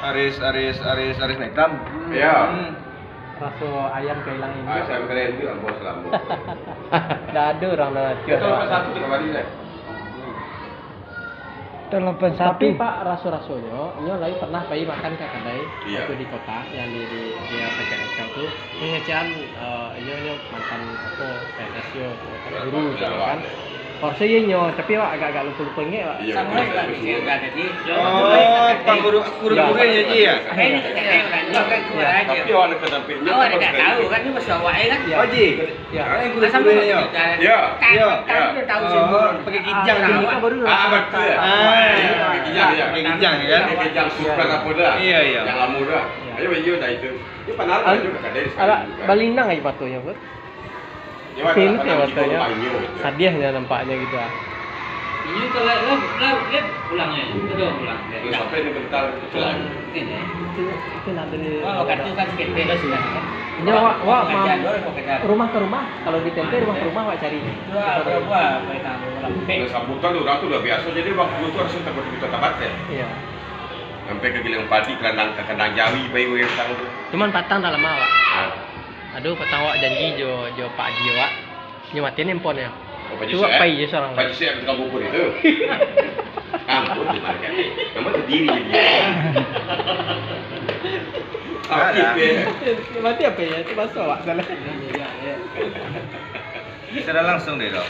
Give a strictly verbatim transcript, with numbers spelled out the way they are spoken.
Aris, aris, aris, aris naikan. Iya. Hmm. Raso ayam kahilangan induk. Ah, saya kira itu yang bos lambung. Ndak ado urang nan Itu nomor satu tu kamari deh. Delapan satu. Tapi, Pak, raso-rasonyo, inyo lai pernah pai makan ka kadai, Iya. waktu di kota, yang di, di, di Aceh tu. Mangecek-an, eh, inyo, inyo mantan, apo, P N S yo, guru, Iya, gitu kan. Iya. Harusnyo iyo inyo, tapi awak agak-agak lupo-lupo ingek, Pak. Iya, Samo betul. Lah, Pak, di Siaga tadi. Oh, Pak guru, guru-guru Iya. Inyo, Ji, ya? Eh, ini cakap, eh, orang ni kan kurang Iya. aja. Tapi awak nak sampai inyo Awak kan dah harus tahu kan, ni masa awak, eh, kan? Iya. Oh, Ji. Ya. Kan guru-guru inyo. Ya. Kan, Ya. kan dia tahu Oh, semua. Pakai kijang Ah, dia. Awak baru Ah, betul. Ah. Pakai kijang, ya. Pakai kijang, ya. Pakai kijang Supra apa dah? Iya, iya. Yang lama dah. Iya. Ayo, iyo dah itu. Ini pernah Al-, aja dah kadai sekali alah, juga. Balinang aja patunyo, Bro. Iyo, Oke, ada ini apa kayak namanya, fotonya. Inyo gitu. Sadiahnya nampaknya gitu, ah. Inyo tu lah, lah, lah, lah pulangnya. Itu dah pulang. Terus sampai di bentar, itu lah. Ini. Itu, itu nak beri Wah, waktu kan seketek lah sudah, kan? Inyo, wak, wak, Pekerjaan, mam-, wak, pekerjaan. Rumah ke rumah, kalau di Tempe, rumah ke rumah, wak cari. Itu lah, berapa, apa yang nak orang pek? Nah, sambutan orang tu dah biasa, jadi waktu tu rasa takut kita tabat, ya. Iya. Sampai ka Giling Padi, ka kandang, ka kandang jawi, pai urang tu. Cuman patang dah lama, wak. Ah. Aduh, patang wak janji jo, jo Pak Haji wak. Nyo matian handphone nyo. Oh, Pak Haji Tu wak Syed, pai eh? je sorang. Pak Haji Syed tukang bubur itu. Ampun, tu marah. Nama tu diri dia? Alah. Sakit dia. Mati apa ya? Tu pasal wak salah. Secara langsung deh, dok.